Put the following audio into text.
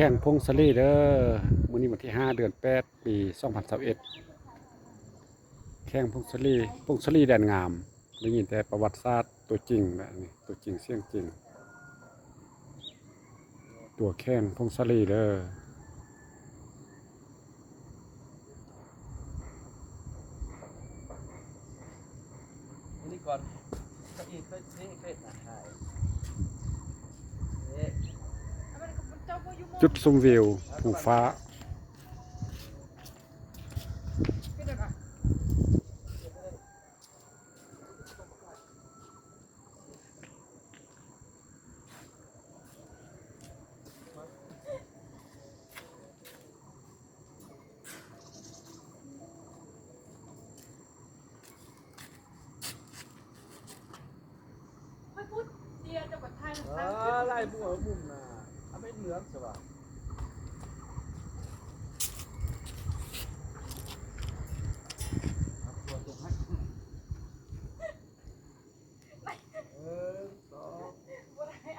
ແຂວງຜົ້ງສາລີເດີ ມື້ນີ້ວັນທີຫ້າ ເດືອນແປດ ປີສອງພັນຊາວເອັດ ແຂວງຜົ້ງສາລີ ຜົ້ງສາລີແດນງາມ ໄດ້ຍິນແຕ່ປະຫວັດສາດ ຕົວຈິງແຫຼະນີ້ ຕົວຈິງສຽງຈິງ ຕົວແຂວງຜົ້ງສາລີເດີ. ຈຸດຊົມວິວພູຟ້າ. ເອີ ລາຍບົວມຸມນະ ເອົາເປັນເຫຼືອງຊະວ່າ. ບໍ່ໄດ້ ບໍ່ໄດ້ ບໍ່ໄດ້.